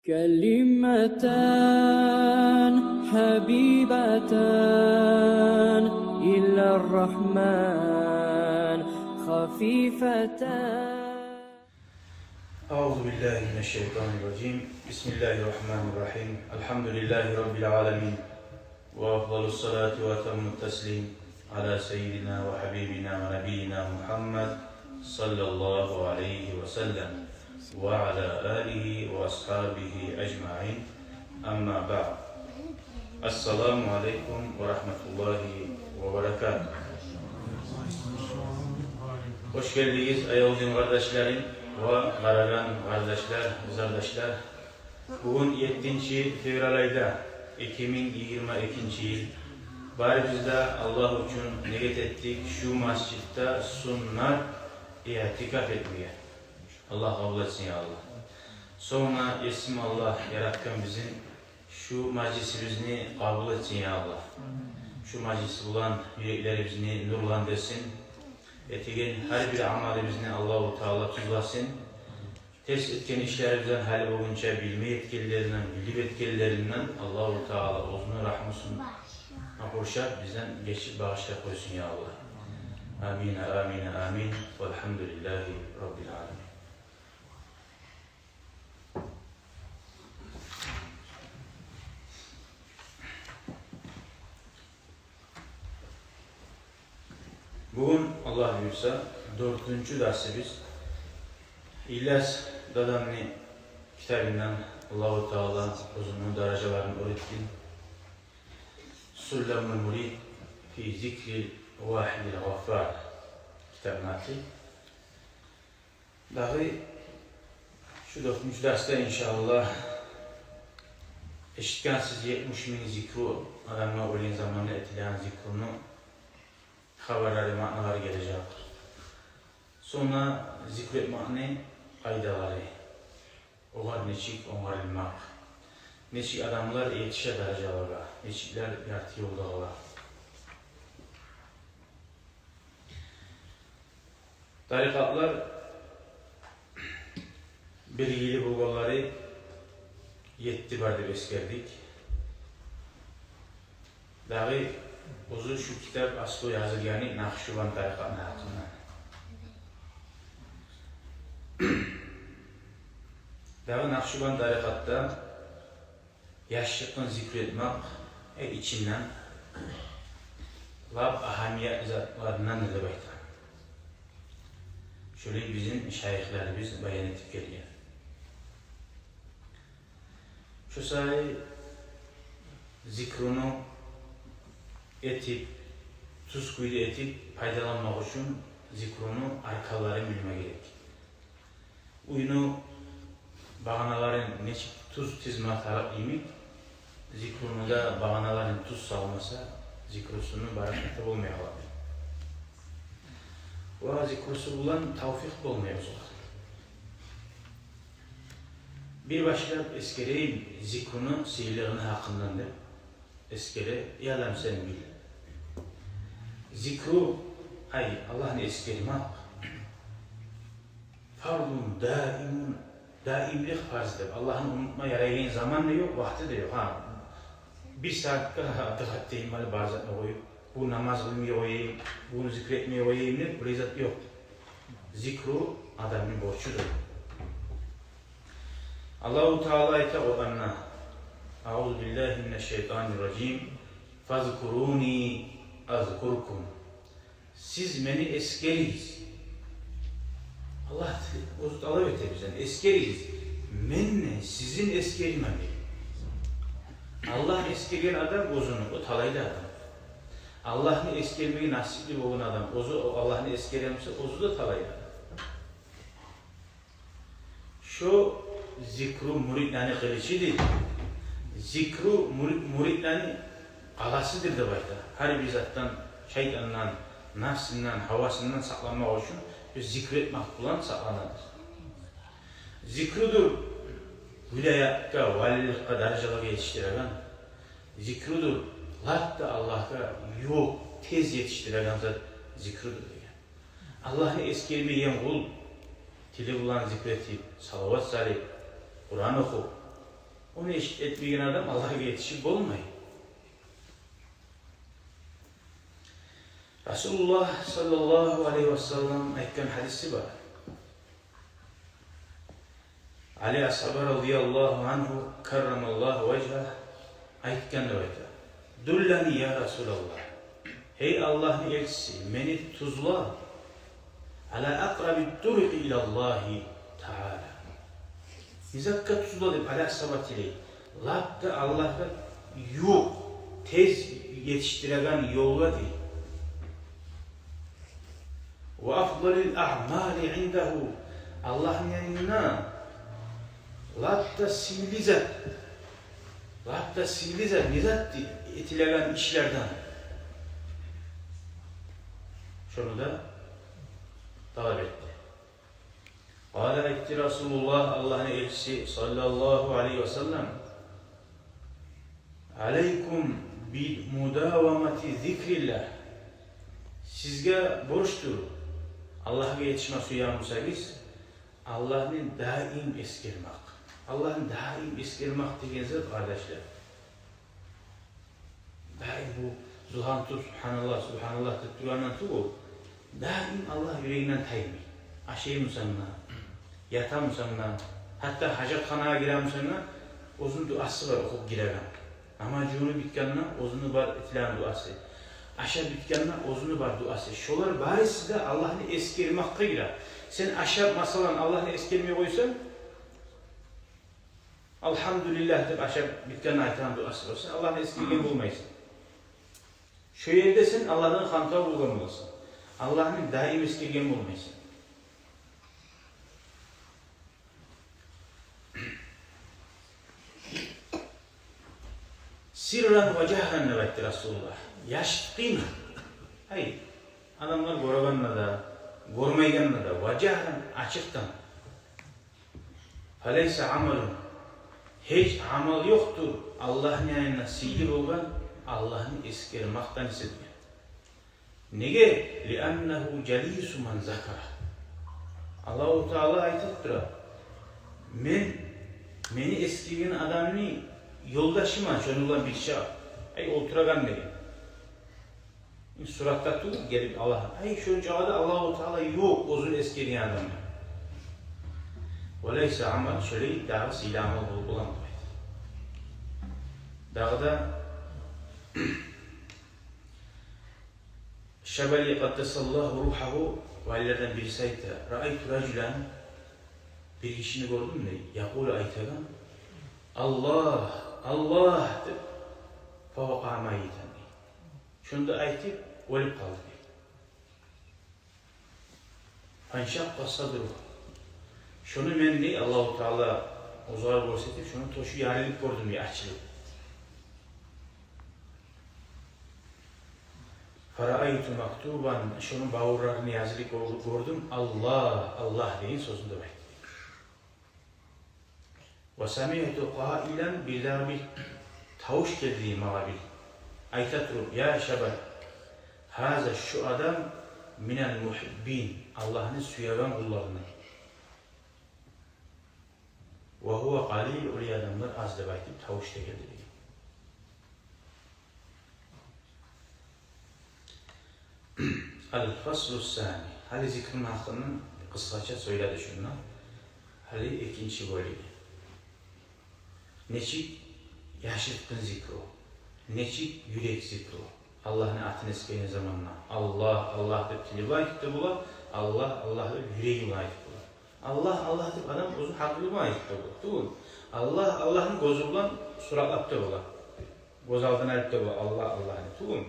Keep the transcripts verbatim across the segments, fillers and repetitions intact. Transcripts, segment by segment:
كلمتان حبيبتان إلى الرحمن خفيفتان. أعوذ بالله من الشيطان الرجيم. بسم الله الرحمن الرحيم. الحمد لله رب العالمين. وأفضل الصلاة وأتم التسليم على سيدنا وحبيبنا ونبينا محمد صلى الله عليه وسلم وعلى آله وأصحابه أجمعين. أما بعد. السلام عليكم ورحمة الله وبركاته. Хош гелдигиз, аявлу дин къардашларым ва къарагъан къардашлар, къызардашлар. Бугюн еттинчи февраль айда, эки минг йигирма экинчи йыл. Барыбыз да Аллагь учун ният этдик шу межитде суннат иътикаф этмеге. Аллагь къабул этсин, я Аллагь. Сонг да Есим Аллагь, яратгъан бизин, шу мажлисибизни къабул этсин, я Аллагь. Шу мажлис булан юреклерибизни нурландырсын. Этеген гьар бир амалыбызны Аллагьу Таала тюзлесин. Терс этген ишлерибизден, гьали болгъунча билмей этгенлеринден, билип этгенлеринден Аллагьу Таала оьзюню рагьмусуна къуршап, бизден гечип, багъышлап къойсун, я Аллагь. Амин, амин, амин. Валгьамдулиллагьи раббил аламин. Бугюн, Аллагь буюрса, дёртюнчю дарсыбыз. Ильяс дадамны китабындан, Аллагьу Таала оьзюню даражаларын оьр этсин, «Сулламул мурид фи зикрил вагьидил гъаффар» китабыны аты. Дагъы шу дёртюнчю дарсда, иншааллагь, эшитгенсиз етмиш минг зикру, адамгъа оьлген заманда этилеген зикруну хабарлары, маъналары гележек. Сонг да зикру этмекни къайдалары, огъар нечик онгарылмакъ, нечик адамлар етише даражалагъа, нечиклер ярты ёлда къала. Тарикъатлар белгили болгъанлары етти бар деп эсгердик. Дагъы оьзю шу китап аслу язылгъаны Накъшубанд тарикъатны гьакъында. Дагъы Накъшубанд тарикъатда яшлыкъны зикру этмек, э, ичинден лап агьамиятлы затларындан деп айта. Шолай бизин шайыхларыбыз баян этип гелген. Шо саялы зикруну этип, тюз кюйде этип пайдаланмакъ учун зикруну арканларын билме герек. Уьйню багъаналарын нечик тюз тизме тарыкъ йимик, зикруну да багъаналарын тюз салмаса, зикрусуну баракаты болмай къалады. Ва зикрусу булан тавфикъ болмай оьзюне. Бир башлап эсгерейим зикруну сыйлылыгъыны гьакъындан деп. Эсгере, я адам, сен бил. Зикру, ай, Аллагьны эсгермек, фарзун даимун, даимлик парз деп. Аллагьны унутма ярайгъан заман да ёкъ, вакъти де ёкъ. Гьа, бир сагьатгъа дыкъат этейим, гьали бар затны къоюп, бу намаз къылмай къояйым, буну зикр этмей къояйым деп, булай зат ёкъ. Зикру адамны борчудур. Аллагьу Таала айта Къуранда: «Аузу биллагьи минаш-шайтанир-ражим. Фазкуруни азкуркум». Сиз мени эсгеригиз. Аллагь оьзю талап эте бизден: «Эсгеригиз, мен де сизин эсгерейим», – дей. Аллагьны эсгерген адам оьзюню, о талайлы адам. Аллагьны эсгермеге насипли болгъан адам оьзю, о Аллагьны эсгерген буса, оьзю де талайлы адам. Шо зикру мюридлени къылычыдыр. Зикру мюри-, мюридлени къаласыдыр деп айта. Гьар бир затдан, шайтандан, напсындан, гьавасындан сакъланмакъ учун биз зикру этмек булан сакъланабыз. Зикрудур вилаятгъа, валиликге, даражалагъа етишдиреген. Зикрудур лап да Аллагьгъа ювукъ, тез етишдиреген зат зикрудур деген. Аллагьны эсгермейген къул тили булан зикр этип, салават салып, Къуран охуп, Ону эшитип этмеген адам Аллагьгъа етишип болмай. Расулуллагь саллаллагьу алайгьи васаллам айтгъан гьадиси бар. Али асгьаба радияллагьу ангьу, каррамаллагьу важгьагь, айтгъан деп айта: «Дуллани, я Расулаллагь, гьей Аллагьны элчиси, мени тюзле, ала акъраби турукъи илаллагьи таала». Не затгъа тюзле деп Али асгьаба тилей. Лап да Аллагьгъа ювукъ, тез етишдиреген ёлгъа дей. «Ва афдалил аъмали индагьу», Аллагьны янында лап да сыйлы зат, лап да сыйлы зат не зат дей, этилеген ишлерден. Шону да талап этди. Къала, айтды Расулуллагь, Аллагьны элчиси саллаллагьу алайгьи васаллам: «Алайкум би мудавамати зикриллагь». Сизге борчдур, Аллагьгъа етишме сюе бусагъыз, Аллагьны даим эсгермек. Аллагьны даим эсгермек деген зат, къардашлар, даим бу зулгьан тутуп, «Субгьаналлагь, субгьаналлагь» деп тургъандан тюгюл, даим Аллагь юрегинден таймай. Ашаймысан да, ятамысан да, гьатта гьажатханагъа гиремисен де, оьзюню дуасы бар охуп гиреген. Намаз жувунуп битгенде оьзюню бар этилеген дуасы. Ашап битгенде оьзюню бар дуасы. Шолар барысы да Аллагьны эсгермекге гире. Сен ашап, масала, Аллагьны эсгермей къойсанг, «Алгьамдулиллагь» деп ашап битгенде айтагъан дуасы бар, сен Аллагьны эсгерген болмайсан. Шо ерде сен Аллагьдан хантав болгъан боласан. Аллагьны даим эсгерген болмайсан. «Сирран ва жагьран», — деп айтды Расулуллагь. Яшыртгъын. Ай, адамлар гёрегенде де, гёрмейгенде де, ва жагьран, ачыкъдан. «Фалайса амалун». Гьеч амал ёкъдур Аллагьны янында сыйлы болгъан, Аллагьны эсгермекден эсе. Неге? «Лианнагьу жалису ман закара». Аллагьу Таала айтып тура: «Мен, мени эсгерген адамны ёлдашыман, шону булан бирче». Ай, олтурагъан деген. Суратда тюгюл, гелип Аллагь. Ай, шончакъы да Аллагьу Таала ёкъ оьзюн эсгерген адамгъа. «Ва лайса амал», шолай дагъы сыйлы амал болуп боламы деп айта. Дагъы да Шабали къаддасаллагьу ругьагьу, валилерден бириси айта: «Раайту ражулан», бир гишини гёрдюм дей, «якъулу», айтагъан: «Аллагь, Аллагь», — деп, «фавакъа майитан», — дей. Шону да айтып, оьлюп къалды дей. «Фаншакъкъа садругьу». Шону мен дей, Аллагьу Таала оьзюне гёрсетип, шону тёшю ярылып гёрдюм дей, ачылып. «Фараайту мактубан», шону бавурларына язылып гёр-, гёрдюм, «Аллагь, Аллагь» деген сёзню деп айтды. «Ва самиъту къаилан», бирдагъы бир тавуш гелди магъа бир, айта туруп: «Я шабаб, гьаза, шу адам, минал мугьиббин, Аллагьны сюеген къулларындан. Ва гьува къалил, олай адамлар аз», — деп айтып тавуш да гелди деген. Ал-фаслу ссани. Гьали зикрини гьакъында къысгъача сёйледи шунда. Гьали экинчи бёлюгю. Нечик яшыртгъын зикру, нечик юрек зикру. Аллагьны атын эсгерген заманда «Аллагь, Аллагь» деп тили булан айтып да бола, «Аллагь, Аллагь» деп юреги булан айтып бола. «Аллагь, Аллагь» деп адам оьзю гьакъылы булан айтып да бола. Тюгюл. «Аллагь, Аллагь»ны гёзю булан суратлап да бола. Гёз алдына алып да бола «Аллагь, Аллагь» деп. Тюгюл.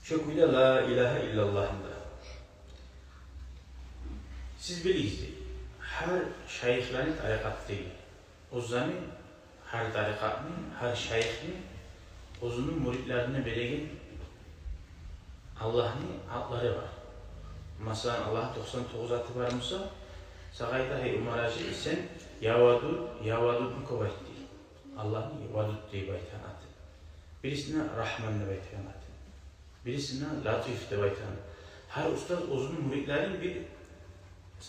Шо кюйде «Ла илагьа иллаллагь»ны да. Сиз билигиз дей, гьар шайыхланы тарикъаты дей, оьзлени, гьар тарикъатны, гьар шайыхны оьзюню муридлерине береген Аллагьны атлары бар. Масала, Аллагьны токъсан тогъуз аты бар буса, сагъа айта: «Гьей, Умар-гьажи, сен я Вадуд, я Вадудну кёп айт», — дей. Аллагьны Вадуд деп айтагъан аты. Бирисине Рагьман деп айтагъан аты. Бирисине Латиф деп айтагъан. Гьар устаз оьзюню муридлерин бир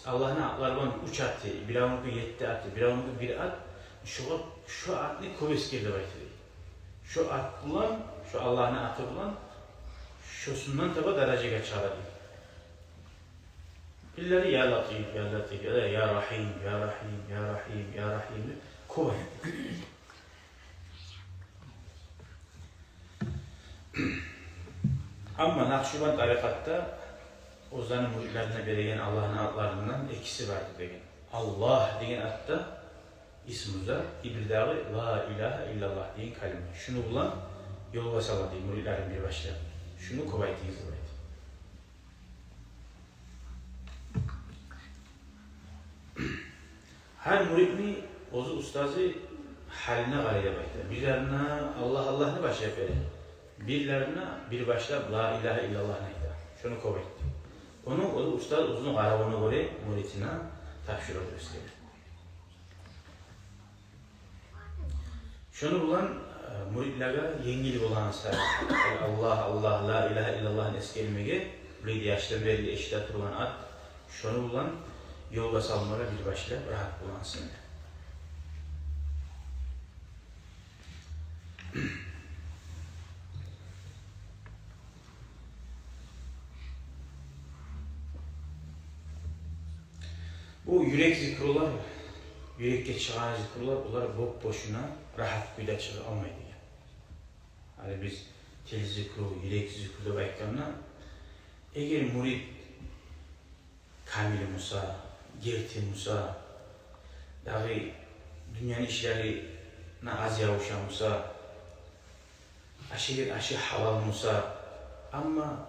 Аллагьны атлары булан уьч аты, биревнюки етти аты, биревнюки бир ат, шогъар, шо атны кёп эсгер деп айта дей. Шо ат булан, шо Аллагьны аты булан, шосундан таба даражагъа чыгъара дей. Бирлери я Латиф, я Латиф, я, я Рагьим, я Рагьим, я Рагьим, я Рагьим деп кёп айта. Амма Накъшубанд тарикъатда оьзлени муридлерине береген Аллагьны атларындан экиси барды деген. Аллагь деген атда исму зат, бир дагъы ла илагьа иллаллагь деген калима. Шуну булан ёлгъа сала дей муридлерин бир башлап. Шуну кёп айтыгъыз деп айта. Гьар муридни оьзю устазы гьалына къарай деп айта. Бирлерине Аллагь, Аллагьны башлап бере. Бирлерине бир башлап ла илагьа иллаллагьны айта. Шону кёп айта. Ону оьзю устаз оьзюню къаравуна гёре муридине тапшура деп эсгере. Шону булан, э, муридлеге енгил болагъан саялы. Аллагь, Аллагь, ла илагьа иллаллагьны эсгермеге, бу да яшдан берли эшите тургъан ат, шону булан ёлгъа салмагъа бир башлап рагьат болагъан саялы. Бу юрек зикрулар, юрекге чыгъагъан зикрулар, олар боп-бошуна рагьат кюйде чыгъа алмай деген. Гьали биз тил зикру, юрек зикру деп айтгъанда, эгер мурид камил буса, герти буса, дагъы дюньяны ишлерине аз ябуша буса, ашайгъан ашы гьалал буса, амма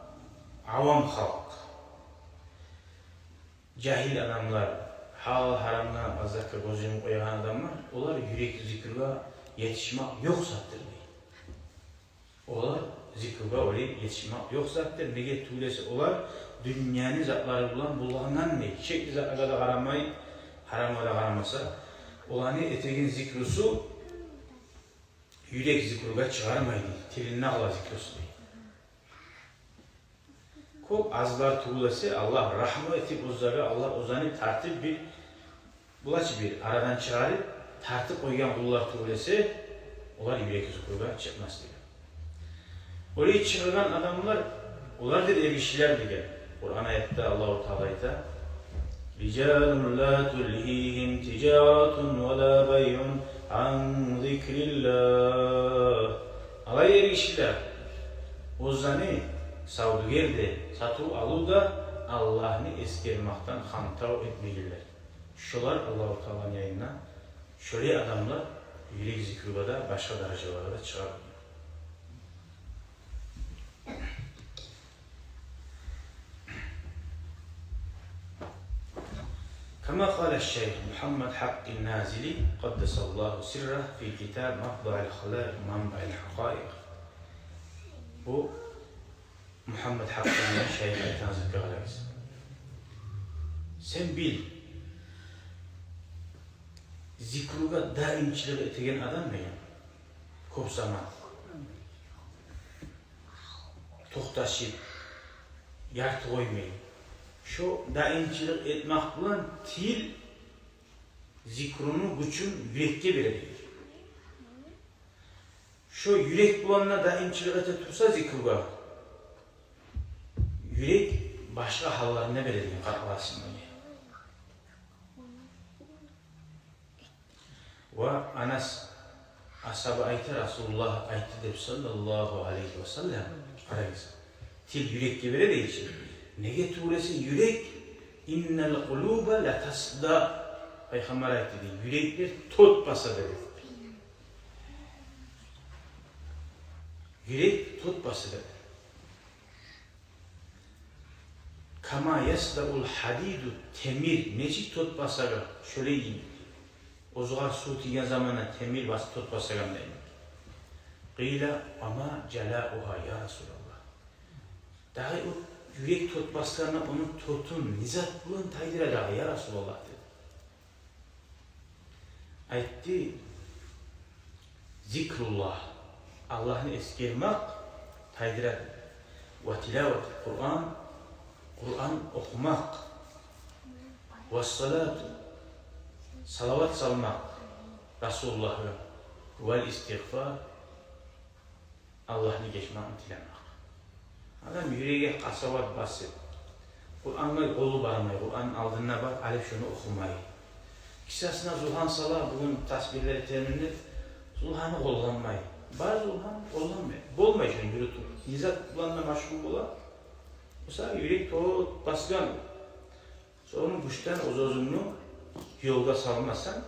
авам халкъ, жагьил адамлар, гьалал-гьарамгъа аз затгъа гёз юмуп къоягъан адамлар, олар юрек зикругъа етишмек ёкъ затдыр дей. Олар зикругъа олай етишмек ёкъ затдыр. Неге тюгюл эсе олар дюньяны затлары булан булгъангъан дей. Шекли затлагъа да къарамай, гьарамгъа да къарамаса, оланы этеген зикрусу юрек зикругъа чыгъармай дей, тилинде къала зикрусу дей. Кёп азлар тюгюл эсе, Аллагь рагьму этип оьзлеге, Аллагь оьзлени тартып бир, булай чы бир арадан чыгъарып, тартып къойгъан къуллар тюгюл эсе, олар юрек зикругъа чыкъмас деген. Олай чыгъагъан адамлар, олардыр эргишилер деген. Къуран аятда Аллагьу Таала айта: رجال لا تلهيهم تجارة ولا بيع عن ذكر الله. Олай эргишилер, оьзлени савдюгер де, сатыв-алыв да Аллагьны эсгермекден хантав этмейгенлер. Шолар Аллагьу Тааланы янында, шолай адамлар юрек зикругъа да, башгъа даражалагъа да чыгъа. كما قال الشيخ محمد حق النازلي قدس الله سره في كتاب مطبع الخلائق منبع الحقائق. Бу Мухаммад Гьакъ деген шайых айтгъан затгъа къарагъыз. Сен бил, зикругъа даимчилик этеген адам деген, кёп заман токъташып, ярты къоймай. Шо даимчилик этмек булан тил зикруну гючюн юрекге бере деген. Шо юрек булан да даимчилик эте турса зикругъа, юрек башгъа гьалларын да бере деген, къаркъарасын да. Ва Анас асгьаба айта, Расулуллагь айтды деп, саллаллагьу алайгьи ва саллам. Къарагъыз. Тил юрекге бере дей чи. Неге тюгюл эсе юрек, إن القلوب لتصدع. Пайхаммар айтды дей, юреклер тот баса дей. Юрек тот баса дей. كما يصدع الحديد, темир нечик тот басагъан, шолай йимик. Оьзюгер сув тийген заманда темир бас-, тот басагъан йимик. قيل: وما جلاؤها يا رسول الله. Дагъы о юрек тот басгъанда, ону тотун не зат булан тайдыра дагъы, я Расулаллагь, деди. Айтды: ذكر الله, Аллагьны эсгермек тайдыра. وتلاوة القرآن, Къуран охумакъ. Вассалату, салават салмакъ Расулуллагьгъа, вал истигъфар, Аллагьны гечмекни тилемек. Адам юреги къасават басып, Къурангъа къолу бармай, Къуран алдына бар, алып шону охумай. Кисасына зугьан сала, бугюн тасбигьлер этемен деп, зугьаны къолламай. Бар зугьан, къолламай. Болмай шону юрютюп. Не зат булан да машгъул бола. Буса юрек тот басгъан. Шону гючден оьз-оьзюнгню ёлгъа салмасанг,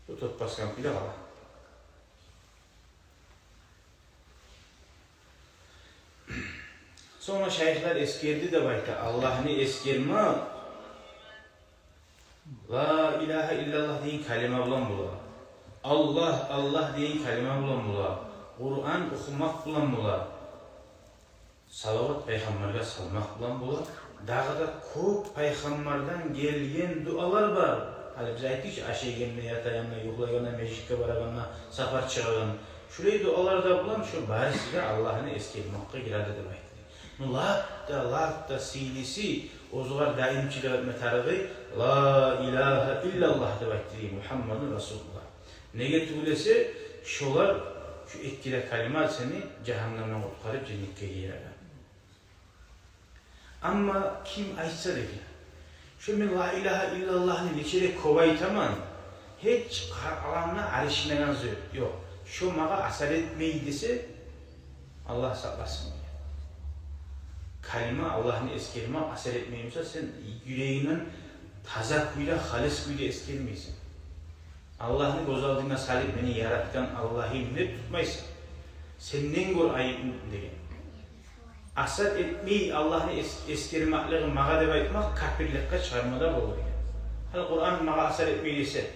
бу тот басгъан кюйде къала. Сонг шайыхлар эсгерди деп айта, Аллагьны эсгермек ла илагьа иллаллагь деген калима булан бола. Аллагь, Аллагь деген калима булан бола. Къуран охумакъ булан бола. Салават пайхаммаргъа салмакъ булан бола. Дагъы да кёп пайхаммардан гелген дуалар бар. Гьали биз айтдыкъ чы, ашайгъанда, ятагъанда, юхлагъанда, межитге барагъанда, сапар чыгъагъан. Шулай дуалар да булан, шо барысы да Аллагьны эсгермекге гире деп айтды. Ну лап да, лап да сыйлысы, оьзюгер даимчилик этме тарыгъы, ла илагьа иллаллагь деп айтды, Мугьаммадун Расулуллагь. Неге тюгюл эсе, шолар, шу эки де калима сени жагьаннемден къутгъарып, женнетге гийиреген. Амма ким айтса деген, шу мен ла илагьа иллаллагьны нече де кёп айтаман, гьеч къаркъарамда аришмеген зат ёкъ, шу магъа асар этмей десе, Аллагь сакъласын. Калима, Аллагьны эсгермек асар этмей буса, сен юрегингден таза кюйде, халис кюйде эсгермейсен. Аллагьны гёз алдынга салып, мени яратгъан Аллагьым деп тутмайсан. Сенден гёр айыплы деген. Асар этмей Аллагьны эс-, эсгермеклиги магъа деп айтмакъ капирликге чыгъарма да болур деген. Гьали Къуран магъа асар этмей десе,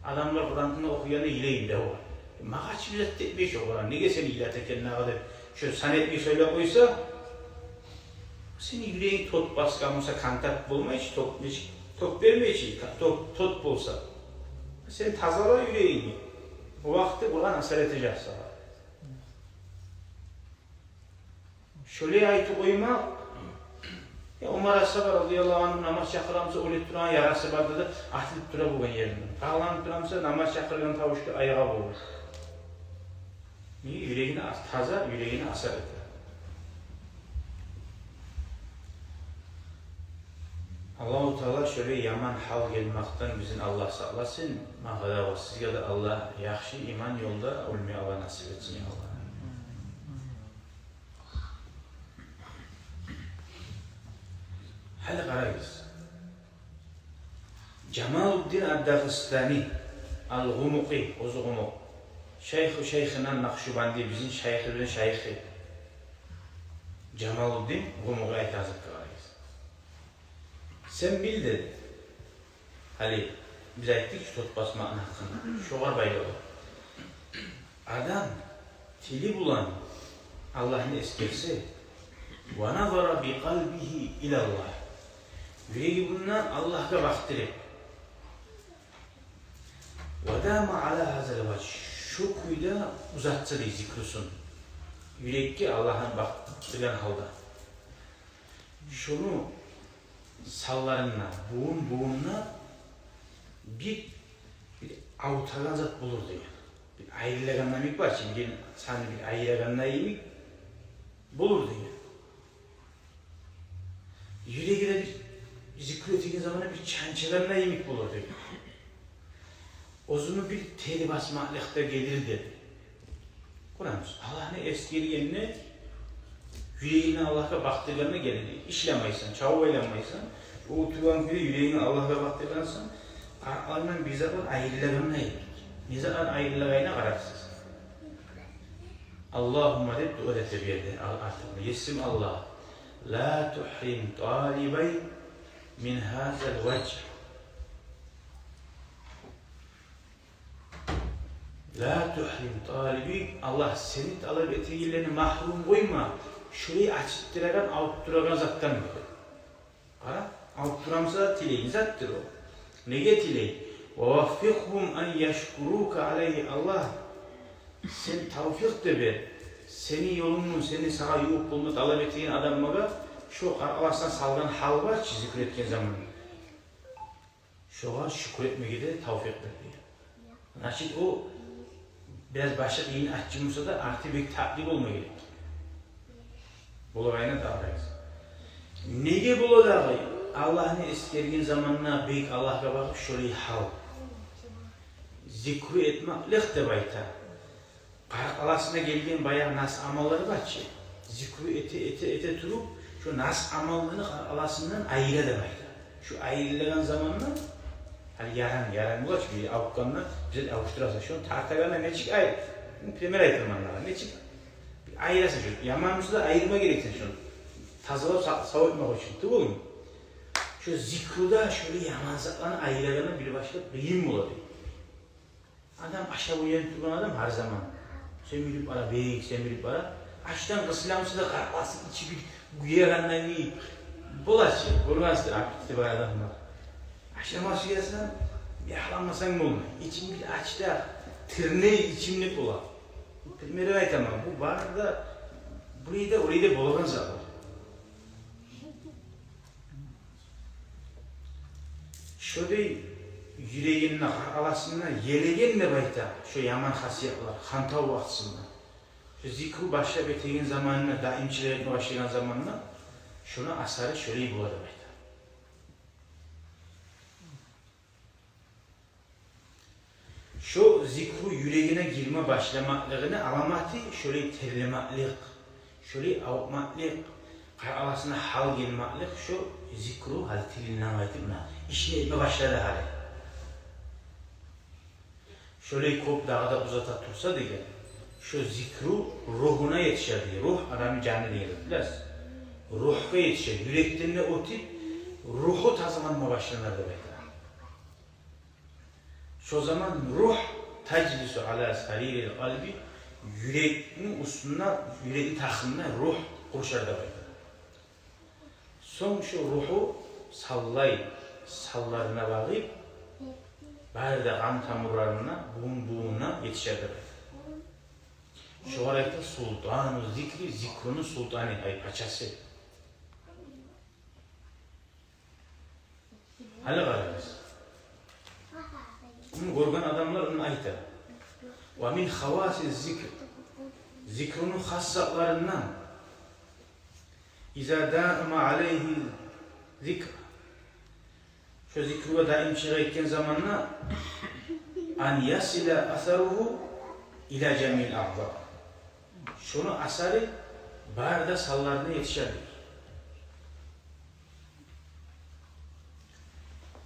адамлар Къуран охуйгъанда йылай да бола. Магъа чы бир зат этмей шо Къуран, неге сени йылата экен дагъы деп, шо сан этмей сёйлеп къойса, сени юрегинг тот басгъан буса, контакт болмай чы, ток нечик, ток бермей чи, ток, тот болса. Сен тазала юрегингни. О вакъти Къуран асар этежек сагъа. Шолай айтып къойма. Я Умар асгьаба радияллагьу ангьу намаз чакъыра буса, оьле турагъан ярасы бар да, атылып тура болгъан еринден. Къагъылып тура буса, намаз чакъыргъан тавушгъа аягъа болгъан. Неге? Юрегине ас-, таза, юрегине асар эте. Аллагьу Таала шолай яман гьал гелмекден бизин Аллагь сакъласын. Магъа да ва сизге де Аллагь яхшы иман ёлда оьлме Аллагь насип этсин, я Аллагь. Гьали къарагъыз. Жамалуддин ад-Дагъыстани ал-Къумукъи, оьзю къумукъ. Шайху шайхина Накъшубанди, бизин шайхыбызны шайхы. Жамалуддин Къумукъи айтагъан затгъа къарагъыз. Сен бил деди. Гьали биз айтдыкъ чы тот басмакъны гьакъында. Шогъар байлавлу. Адам тили булан Аллагьны эсгерсе, ва назара би къалбигьи илаллагь, юреги булан Аллагьгъа бакъдырып, ва дама ала гьазал важгь, шу кюйде узатса дей зикрусун, юрекге Аллагьны бакъдыргъан гьалда. Шону санларында, бувун-бувунда бир, бир авуртагъан зат болур деген. Бир айрылагъан йимик бар чы, бир саны бир айрылагъан йимик болур деген. Юреги де бир зикру этеген заманда бир чанчылагъан йимик болур деген. Оьзюню бир тери басмакълыкъ да гелир деди. Къуран, Аллагьны эсгергенде юрегингни Аллагьгъа бакъдыргъанда гелир. Ишлемейсен, чабып айланмайсан, олтургъан кюйде юрегингни Аллагьгъа бакъдыргъансан, къаркъарангдан бир затлар айрылагъандай. Не затлар айрылагъанына къарарсыз. Аллагьумма деп дуа эте бу ерде, ал-, артында. Есим Аллагь, ла тугьрим талибай мин гьазал важгь. Ла тугьрим талиби, Аллагь, сени талап этегенлени магьрюм къойма, шулай ачытдырагъан, алып турагъан затдан, деди. Къара, алып турамса, тилейген затдыр о. Неге тилей? Ва ваффикъгьум ан яшкурука алайгьи, Аллагь, сен тавфикъ да бер, сени ёлунгну, сени сагъа ювукъ болма талап этеген адамлагъа, шо къаркъарасына салгъан гьал бар чы, зикру этген заман. Шогъар шюкюр этмеге де тавфикъ бер, дей. Значит, о бираз башы къыйын, аччы буса да, арты бек татли болма герек. Болагъанына да къарайыкъ. Неге бола дагъы Аллагьны эсгерген заманда бек Аллагьгъа багъып шолай гьал? Зикру этмеклик деп айта. Къаркъарасына гелген баягъы нас амаллары бар чы. Зикру эте, эте, эте туруп, шо нас амалланы къаркъарасындан айыра деп айта. Шо айырылагъан заманда, гьали яран, яран бола чы, бир авуртгъанда, бизде авуштурасан, шону тартагъанда нечик ай-, пример айтаман дагъы, нечик айырасан шо, яман буса да айырма герексен шону. Тазалап са-, сав этмек учун, тюгюлмю? Шо зикруда шолай яман затланы айырагъаны бир башгъа къыйын бола, дей. Адам ашап уянып тургъан адам гьар заман. Семирип бара, бек семирип бара. Ачдан къысыла буса да, къаркъарасы ичи бир гюйегенлей бола чы, гёргенсиз, аппетити бар адамлар. Ашама сюесен, бир яхламасанг болмай. Ичинг бир ач да, тырнай ичинг деп бола. Пример айтаман, бу бары да, булай да, олай да болагъан зат. Шо, дей, юрегинде, къаркъарасында елеген деп айта шо яман хасиятлар, хантав вакътисинде. Шо зикру башлап этеген заманына, даимчилик этме башлагъан заманына, шону асары шолай бола деп айта. Шо зикру юрегине гирме башламакълыгъыны аламаты шолай терлемеклик, шолай авуртмакълыкъ, къаркъарасына гьал гелмеклик, шо зикру гьали тилинден къайтып, муна, ишни этме башлады гьали. Шолай кёп дагъы да узата турса деген, шо зикру ругьуна етишер деген. Ругь адамны жаны деген, билесиз. Ругьгъа етишер, юрекден де оьтюп, ругьу тазаланма башланар деп айта. Шо заман ругь тажлису ала саририл къалби, юрекни уьстюнде, юрекни тахтында ругь къурушар деп айта. Сонг шо ругьу саллай, салларына багъып, бары да къан тамурларына, бувун-бувунуна етишер деп айта. Шогъар айта султану зикри, зикруну султаны, ай, пачасы. Гьали къарагъыз. Муну гёрген адамлар муну айта. Ва мин хаваси зикр. Зикруну хас затларындан. Иза дама алайгьи зикр. Шо зикругъа даимчилик этген заманда, ан ясила асаругьу ила жамиил аъза. Шону асары бары да санларына етишер, дей.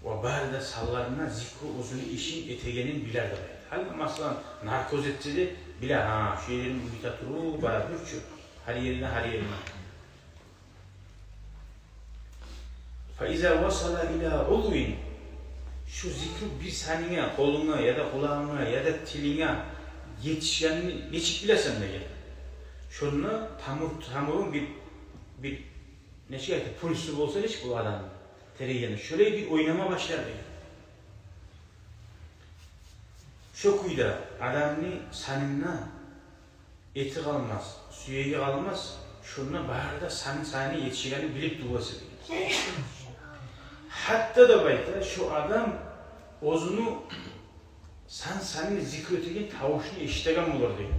Ва бары да санларына зикру оьзюню ишин этегенин билер деп айта. Гьали, масала, наркоз этсе де биле, гьа, шу ерин уьйрете туруп бара дюр чю, гьар ерине, гьар ерине. Фа иза васала ила узвин, шу зикру бир санынга, къолунга, яда къулагъынга, яда тилинге етишгенин нечик билесен деген. Шонда тамур, тамурунг бир, бир, нечик айта, пульсу болса нечик бола адамны, терегени, шолай бир ойнама башлар деген. Шо кюйде адамны санында эти къалмас, сюеги къалмас, шонда бары да сан-санына етишегенин билип турасы. Гьатта деп айта, шо адам оьзюню сан-санына зикру этеген тавушну эшитеген болар деген.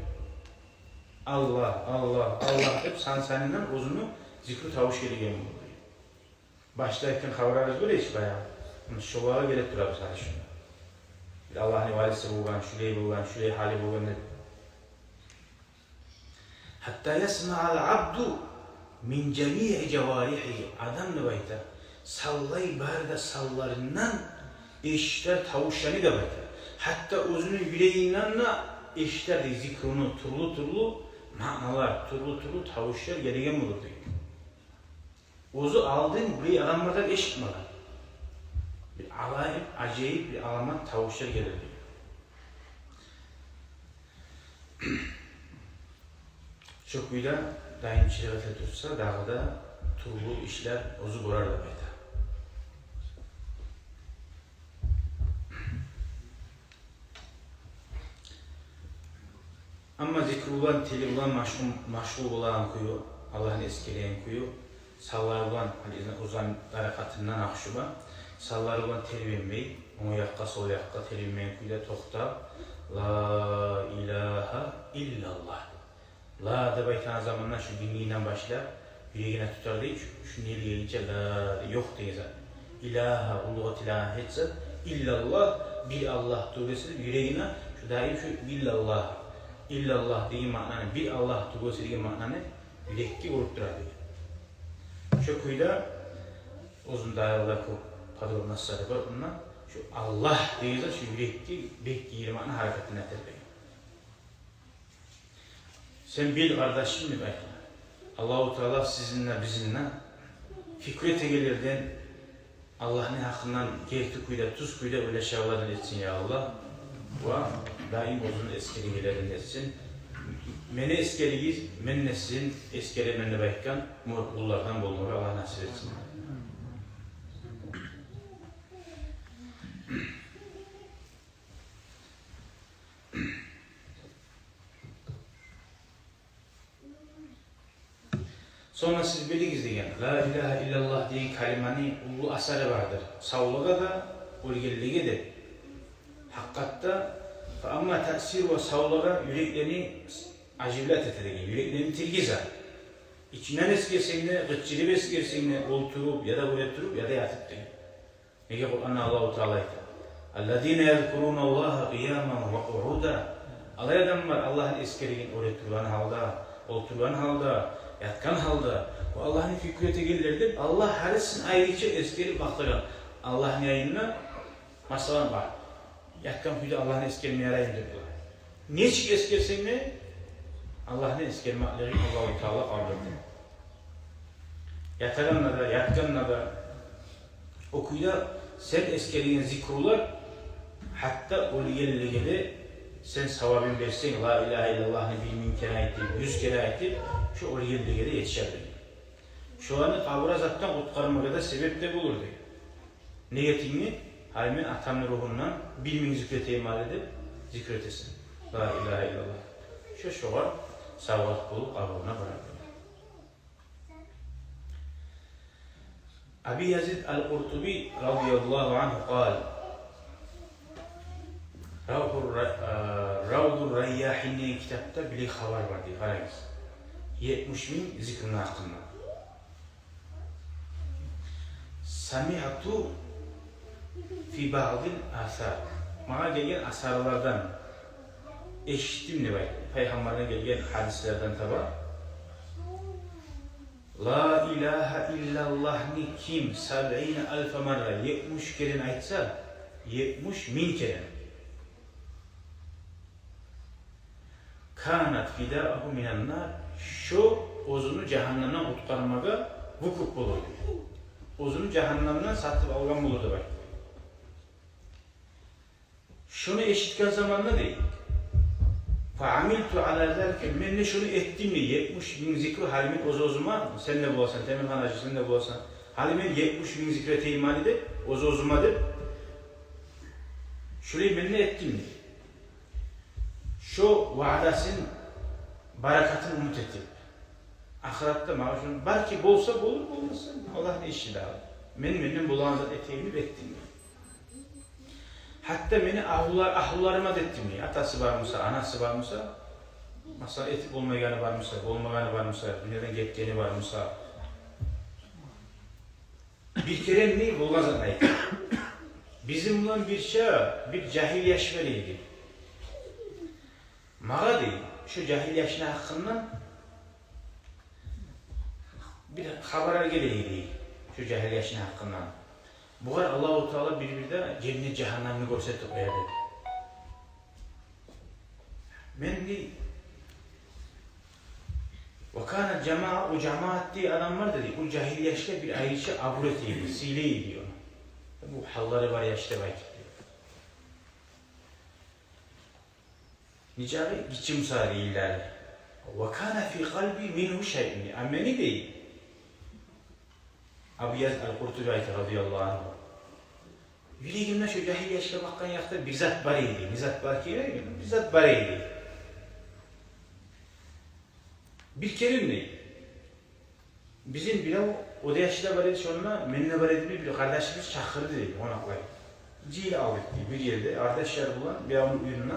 Аллагь, Аллагь, Аллагь деп сан-санындан оьзюню зикру тавуш гелеген болар деген. Башда айтгъан хабарларыбыз бар эди баягъы. Муна шолагъа гелип турабыз гьали шунда. Бир Аллагьны валиси болгъан, шулай болгъан, шулай гьали болгъан деп. Гьатта ясмаал абду мин жамии жаварихи. Адам деп айта, санлай бары да санларындан эшитер тавушланы деп айта. Гьатта оьзюню юрегинден де эшитер дей зикруну, тюрлю-тюрлю маъналар, тюрлю-тюрлю тавушлар гелеген болур дей. Оьзю алдын бир адамлардан эшитмеген. Бир алайып, ажайып бир аламат тавушлар гелер дей. Шо кюйде дайымчылыкъ эте турса, дагъы да тюрлю ишлер оьзю гёрер деп айта. Амма зикру булан, тили булан машгъул, машгъул болагъан кюю, Аллагьны эсгереген кюю, санлар булан, гьали узан тарикъатындан акъ шу бар, Санлары булан тербенмей, онг якъгъа, сол якъгъа тербенмейген кюйде токътап, «Ла илагьа иллаллагь». «Ла» деп айтагъан заманда шу дингинден башлап, юрегине тутар дей, шу, шу не дегенче «ла» ёкъ деген зат. «Илагьа», уллугъа тилагъан гьеч зат, «иллаллагь», бир Аллагь тюгюл эсе деп, юрегине шу даим шу «иллаллагь», «иллаллагь» деген маънаны, бир Аллагь тюгюл эсе деген маънаны юрекге уруп турар деген. Шо кюйде оьзюнде аялда кёп подробностьлары бар. Онда шу «Аллагь» деген зат шу юрекге бек гийирмакъны гьаракатын этер деген. Сен бил, къардашым, деп айта. Аллагьу Таала сизин де, бизин де пикру этегенлерден, Аллагьны гьакъындан герти кюйде, тюз кюйде ойлашагъанлардан этсин, я Аллагь. Ва даим оьзюн эсгерегенлерден этсин. Мени эсгеригиз, мен де сизин эсгеремен деп айтгъан муъмин къуллардан болмагъа Аллагь насип этсин. Сонг да сиз билигиз деген, «Ла илагьа иллаллагь» деген калиманы уллу асары бардыр савлугъа да, оьлгенлеге де. Гьакъыкъатда, фа амма таъсиру, савлугъа юреклени аживлят эте деген, юреклени тиргизе. Ичинден эсгерсенг де, къычырып эсгерсенг де, олтуруп, яда оьре туруп, яда ятып деген. Неге Къуранда Аллагьу Таала айта: «Аллазина язкуруналлагьа къияман ва къууда». Олай адамлар Аллагьны эсгереген оьре тургъан гьалда, олтургъан гьалда, ятгъан гьалда. Бу Аллагьны пикру этегенлер деп, Аллагь гьарисин айрыча эсгерип макътагъан. Аллагьны янында, масала, бар. Ятгъан кюйде Аллагьны эсгерме яраймы деп булар. Нечик эсгерсенг де, Аллагьны эсгермеклигин Аллагьу Таала къабул этмей. Ятагъанда да, ятгъанда да, о кюйде сен эсгерген зикрулар, гьатта оьлгенлеге де сен савабын берсенг, «Ла илагьа иллаллагьны» бир минг керен айтып, юз керен айтып, шо оьлгенлеге де етишер деген. Шоланы къабур азапдан къутгъармагъа да себеп де болур деген. Неге тюгюл, гьали мен атамны ругьундан бир минг зикр этейим гьали деп зикр этесен. «Ла илагьа иллаллагь». Шо шогъар савгъат болуп къабуруна барар. Аби Язид ал-Къуртуби радияллагьу ангьу къала, Равдур Ра-, а, Равдур Райяхин деген китапда бир хабар бар дей, къарагъыз. Етмиш минг зикрини гьакъында. Самиъту фи баъдил асар. Магъа гелген асарлардан эшитдим деп айта. Пайхаммардан гелген гьадислерден таба. «Ла илагьа иллаллагьны ким сабъина алфа марра, етмиш керен айтса, етмиш минг керен, канат фидаагьу минан нар, шо оьзюню жагьаннемден къутгъармагъа выкуп болур дей. Оьзюню жагьаннемден сатып алгъан болур» деп айтды. Шону эшитген заманда дей, «Фа амилту ала залика», мен де шону этдим дей, етмиш минг зикру, гьали мен оьз-оьзюме, сен де боласан, Темирхан гьажи, сен де боласан, гьали мен етмиш минг зикру этейим гьали деп, оьз-оьзюме деп, шолай мен де этдим дей. Шо ваъдасын, баракатын умут этип. Ахыратда магъа шону, балики, болса болур, болмаса, Аллагьны иши дагъы. Мен менден болагъан зат этейим деп этдим. Гьатта мени агьлулар-, агьлуларыма да этдим дей. Атасы бар буса, анасы бар буса, масала, этип болмайгъаны бар буса, болмагъаны бар буса, дюньядан гетгени бар буса. Бир керен дей болгъан затны айта. Бизин булан бирче бир жагьил яш бар эди. Магъа дей, шо жагьил яшны гьакъындан бир хабар геле эди, шо жагьил яшны гьакъындан. Бугъар Аллагьу Таала бир-бирде женнет, жагьаннемни гёрсетип къоя эди. Мен дей, ва кана жамаа, о жамаат дей адамлар да дей, о жагьил яшгъа бир айрыча абур эте эди, сыйлай эди ону. Бу гьаллары бар яш деп айтып дей. Нечакъы гиччи буса да йыллары. Ва кана фи къалби мингьу шайъун. А мени дей, Абу Язид ал-Къуртуби айта, радияллагьу ангьу, юрегимде шо жагьил яшгъа бакъгъан якъда бир зат бар эди. Не зат бар экен? Бир зат бар эди. Бир керен дей, Бизин бирев, о да яшлар бар эди шонда, мен де бар эдим, бир къардашыбыз чакъырды дей, къонакълай. Жыйылып алдыкъ дей бир ерде, къардашлар булан биревню уьюнде.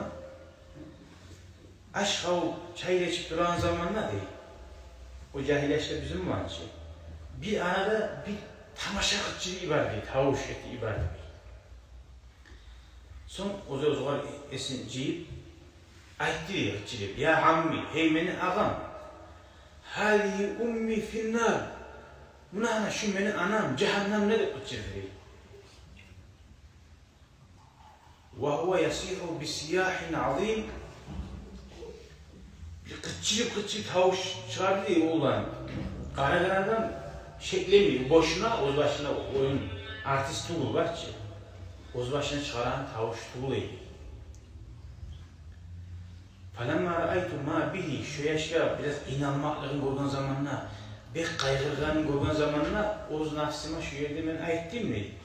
Аш къабып, чай ичип турагъан заманда дей, о жагьил яшлар бизин булан чы, бир арада бир тамаша къычырып йиберди дей, тавуш этип йиберди дей. Сонг оьзю оьзюне эсин жыйып, айтды дей къычырып: «Я амми, гьей мени агъам, гьазигьи умми финнар, муна гьана шу мени анам жагьаннамда», — деп къычырды дей. Ва гьува ясигьу бисияхин азим. Къычырып-къычырып тавуш чыгъарды дей оьзю. Къарагъан адам шеклемей, бошуна, оьз башына оюн, артист тюгюл бар чы. Оьз башына чыгъарагъан тавуш тюгюл эди. Фаламма раайту ма бигьи, шо яшгъа бираз къыйналмакълыгъын гёрген заманда, бек къайгъыргъанын гёрген заманда, оьз нафсыма шо ерде мен айтдым дей,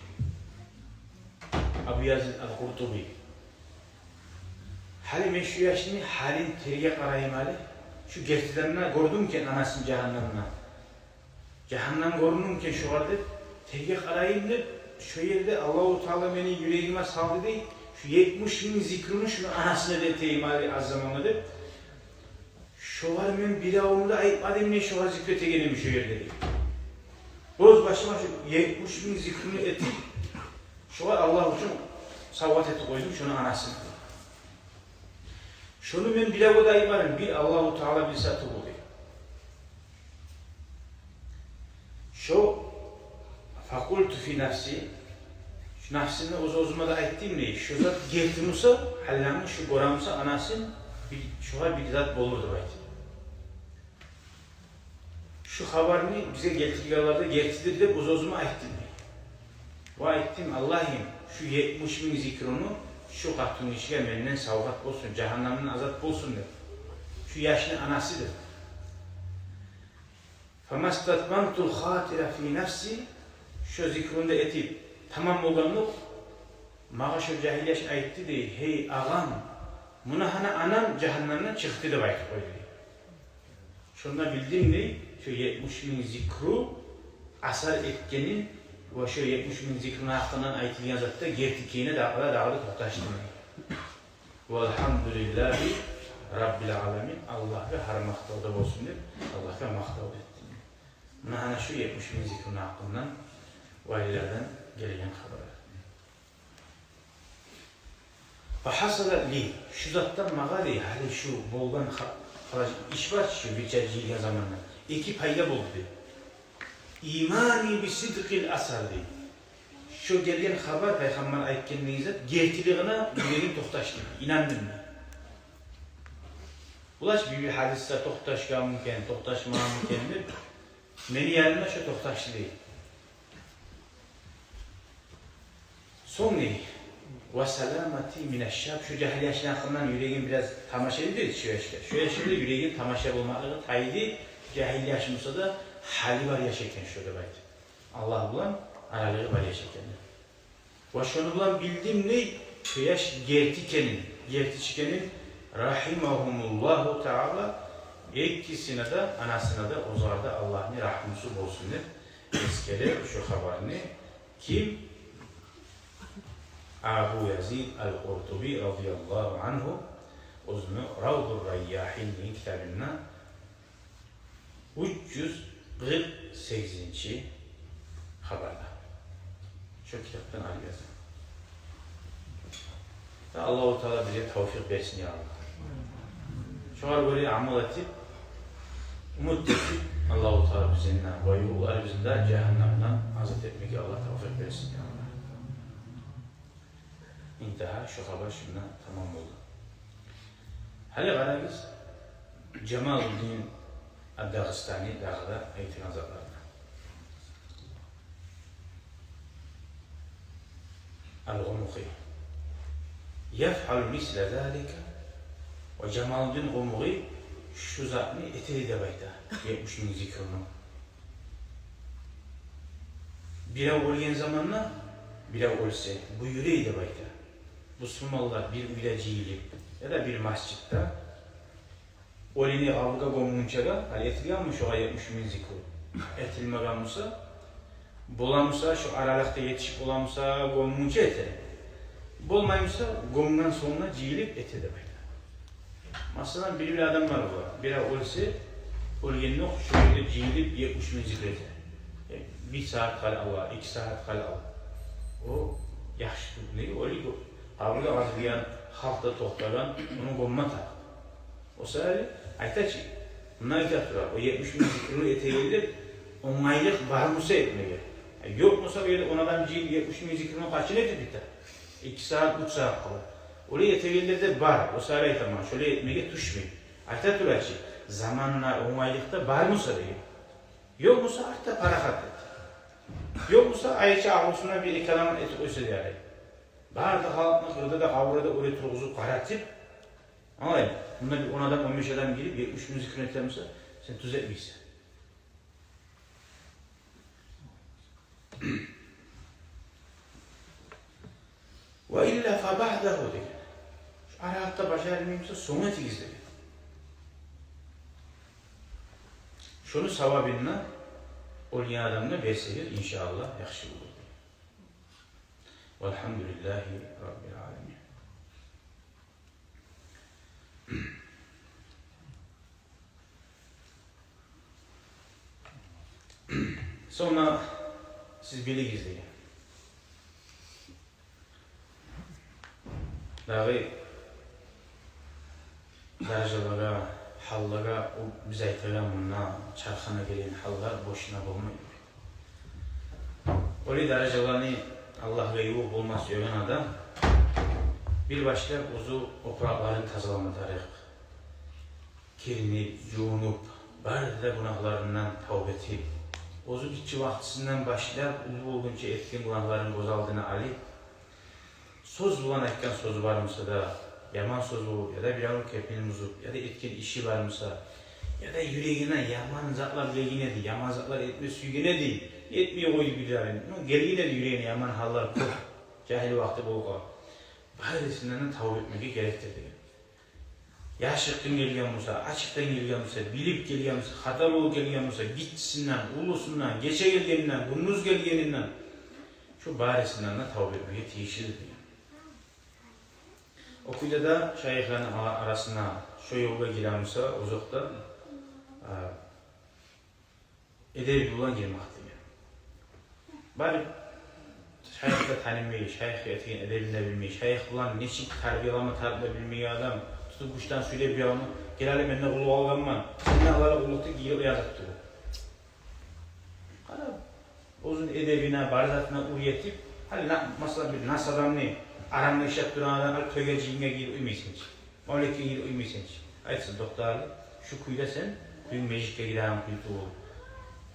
Абу Язид ал-Къуртуби: «Гьали мен шу яшны гьалын тергеп къарайым гьали. Шу гертиден де гёрдюмю экен анасын жагьаннамда? Жагьаннам гёрюндюмю экен шогъар деп, тергеп къарайым», — деп, шо ерде Аллагьу Таала мени юрегиме салды дей, шу етмиш минг зикруну шуну анасына да этейим гьали аз заманда деп. Шогъар мен биревню де айтмадым дей, шогъар зикру этегеним шо ерде дей. Оьз башыма шу етмиш минг зикруну этип, шогъар Аллагь учун савгъат этип къойдум шону анасын. Шону мен биревге де айтмадым, бир Аллагьу Таала билсе тюгюл дей. Шо, факъулту фи нафси, шу нафсымда оьз-оьзюме де айтдым дей, шу зат герти буса, гьалланы шу гёре буса анасын, бир, шогъар бир зат болур деп айтдым. Шу хабарны бизге гелтиргенлер де гертидир деп оьз-оьзюме айтдым дей. Ва айтдым: «Аллагьым, шу етмиш минг зикруну шу къатынгишиге менден савгъат болсун, жагьаннамдан азат болсун», — деп. Шу яшны анасы деп. Фамастатмамтул хатира фи нафси, шо зикруну да этип тамам болгъанлыкъ, магъа шо жагьил яш айтды дей: «Гьей агъам, муна гьана ананг жагьаннамдан чыкъды», — деп айтып къойду дей. Шонда билдим дей, шо етмиш минг зикру асар этгенин ва шо етмиш минг зикруну гьакъындан айтылгъан зат да герти экенине дагъы да, дагъы да токъташдым дей. Валгьамдулиллагьи раббил аламин, Аллагьгъа гьар макътав да болсун деп, Аллагьгъа макътав этдим. Муна гьана шу етмиш минг зикруну гьакъындан вагьилерден гелген хабар. Фагьасала ли, шу затдан магъа дей, гьали шу болгъан ха-, халаж иш бар чы, шу бирче жыйылгъан заманда эки пайда болду дей. Имани би сидкъил асар дей. Шо гелген хабар, пайхаммар айтгъан деген зат гертилигине юрегим токъташды, инандым дей. Булай чы бир-бир гьадислер токъташгъанмы экен, токъташмагъанмы экен деп, мени янымда шо токъташды дей. Сонг дей, ва саламати минаш шаб, шо жагьил яшны гьакъындан юрегим бираз тамаша эди дей шо яшгъа. Шо яшны да юрегим тамаша болмакълыгъы тайды, жагьил яш буса да гьалы бар яш экен шо деп айтып. Аллагь булан аралыгъы бар яш экен деп. Ва шону булан билдим дей, шо яш герти экенин, герти чы экенин, рагьимагьумуллагьу таала, экисине де, анасына да, оьзлеге де Аллагьны рагьмусу болсун деп эсгере шо хабарны. Ким? Абу Язид ал-Къуртуби радияллагьу ангьу оьзюню Равдур Райяхин деген китабында уьч юз къыркъ сегизинчи хабарда. Шо китапдан алып язгъан. Да Аллагьу Таала бизге тавфикъ берсин, я Аллагь. Шогъар гёре амал этип, умут этип, Аллагьу Таала бизин де ва уллуларыбызны да жагьаннамдан азат этмеге Аллагь тавфикъ берсин, я Аллагь. Интагьа, шо хабар шунда тамам болду. Гьали къарагъыз, Жамалуддин ад-Дагъыстани дагъы да айтгъан затларына. Ал-Къумухи. Яфъалу мисла залика. Ва Жамалуддин Къумухи шу затны этеди деп айта. Етмиш минг зикруну. Бирев оьлген заманда, бирев оьлсе, буюрай деп айта. Бусурманлар бир уьйде жыйылып, яда бир межитде, оьлюню къабургъа гёмгюнчеге, гьали этилгенми шогъар етмиш минг зикру? этилмеген буса, бола буса, шо аралыкъда етишип бола буса, гёмгюнче эте. Болмай буса, гёмген сонг да жыйылып эте деп айта. Масала, бир-бир адамлар бар. Бирев оьлсе, оьлгендокъ шо ерде жыйылып етмиш минг зикр эте. Э, бир сагьат къала, эки сагьат къала. О яхшы тюгюл. Неге? Оьлюп къабурда къазылгъан, халкъ да токътагъан, ону гёмме тарыкъ. О саялы айта чы, муна айта тура, о етмиш минг зикруну этегенлер онгайлыкъ бар буса этмеге. Э, ёкъ буса, о ерде он адам жыйылып етмиш минг зикруну къачан этип бите? Эки сагьат, уьч сагьат къала. Олай этегенлер де бар. О саялы айтаман, шолай этмеге тюшмей. Айта тура чы, заманына онгайлыкъ да бар буса деген. Ёкъ буса, артда парахат эт. Ёкъ буса, айрыча агъусуна бир-эки адам этип къойса да ярай. Бары да халкъны къырда да, къабурда да оьре тургъузуп, къаратып, алай, мунда бир он адам, он беш адам гирип, етмиш минг зикруну эте буса, сен тюз этмейсен. «Ва илла фабаъдагьу» деген. Шо аралыкъда бажарылмай буса, сонг этигиз деген. Шону савабын да оьлген адамгъа берсегиз, иншааллагь, яхшы болур деген. Валгьамдулиллагьи раббил аламин. Сонг да сиз билигиз деген. Дагъы даражалагъа, гьаллагъа, о биз айтагъан мунда чархына гелген гьаллар бошуна болмай. Олай даражаланы Аллагьгъа ювукъ болма сюеген адам бир башлап оьзю опуракъларын тазалама тарыкъ. Киринип, жувунуп, бары да гюнагьларындан тавба этип, оьзю гиччи вакътисинден башлап уллу болгъунча этген гюнагьларын гёз алдына алып, сёз булан айтгъан сёзю бар буса да, яман сёз болуп, яда биревню кепин бузуп, яда этген иши бар буса, яда юрегине яман затлар гелген эди, яман затлар этме сюйген эди, этмей къойду бир де. Ну, гелген эди юрегине яман гьаллар кёп, жагьил вакъти болгъан. Барысындан да тавба этмеге герекдир деген. Яшыртгъын гелген буса, ачыкъдан гелген буса, билип гелген буса, хата болуп гелген буса, гиччисинден, уллусундан, гече гелгенинден, гюндюз гелгенинден, шо барысындан да тавба этмеге тийишлидир деген. О кюйде де шайыхланы ара-, арасына шо ёлгъа гире буса, озокъда, а, эдеби булан гирмек деген. Барып, шайых да танымай, шайыхгъа этеген эдебин де билмей, шайых булан нечик тарбиялама тарыкъны билмей адам, тутуп гючден сюйреп, бир алма, гел гьали, мен де къуллукъ алгъанман, сен де алай къуллукъда гирип языкъ тюгюл. Къарап, оьзюню эдебине, бар затына уьйретип, гьали на-, масала, бир нас адамны, арамлы ишлеп турагъан адам, гьали тойгъа, жыйынгъа гирип къоймайсан чы. Мавлетге гирип къоймайсан чы. Айтсын, токъта гьали, шу кюйде сен, кююнг межитге гиреген кюй тюгюл,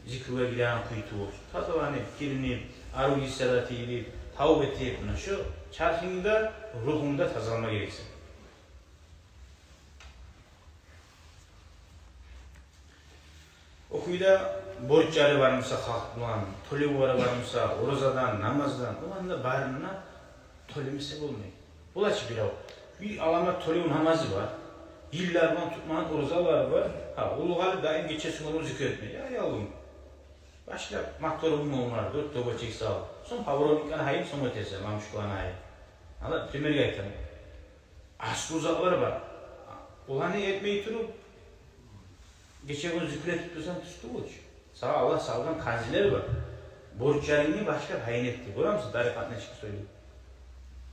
зикругъа гиреген кюй тюгюл. Тазаланып, киринип, арив ийислер де тийилип, тавба этип, муна шу чархынгда, ругьунгда тазалама герексен. О кюйде борчлары бар буса халкъ булан, тёлевлери бар буса, оразадан, намаздан, оланы да барын да тёлемесе болмай. Бола чы бирев, бир аламат тёлев намазы бар, йыллар булан тутмагъан оразалары бар. Гьа, уллу гьали даим гече-гюн зикр этме. Я, я уллум, башлап моторунгну онгарып, дёрт тёгерек салып, сонг поворотниклени гьайын сонг этерсен, лампочкаланы гьайын. Ала, примерге айтаман. Аслу затлар бар. Оланы этмей туруп, гече-гюн зикр этип турсанг, тюз тюгюл чю. Сагъа Аллагь салгъан канзилер бар. Борчларынгны башлап гьайын эт деп. Гёремисен, тарикъат нечик сёйлей.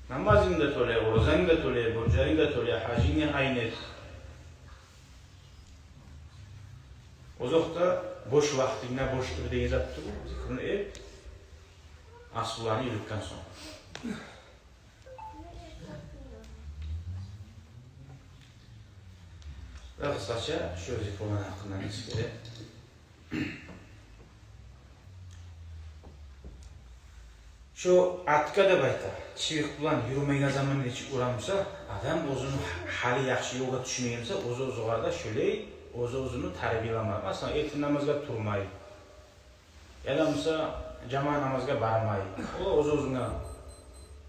Намазынгны да тёле, оразангны да тёле, борчларынгны да тёле, гьажынгны гьайын эт. Озокъда, бош вакътингде бош тур деген зат тюгюл, зикруну эт, аслуланы юрютген сонг. Ва къысгъача шо зикруланы гьакъындан эсгере. Шо атгъа деп айта, чыбыкъ булан юрюмейген заман нечик ура буса, адам оьзюню гьали яхшы ёлгъа тюшмеген буса, оьзю-оьзюне къарата шолай оьзю-оьзюн тарбиялама. Масала, эртен намазгъа турмай, яда буса жамаат намазгъа бармай. Ол оьз-оьзюне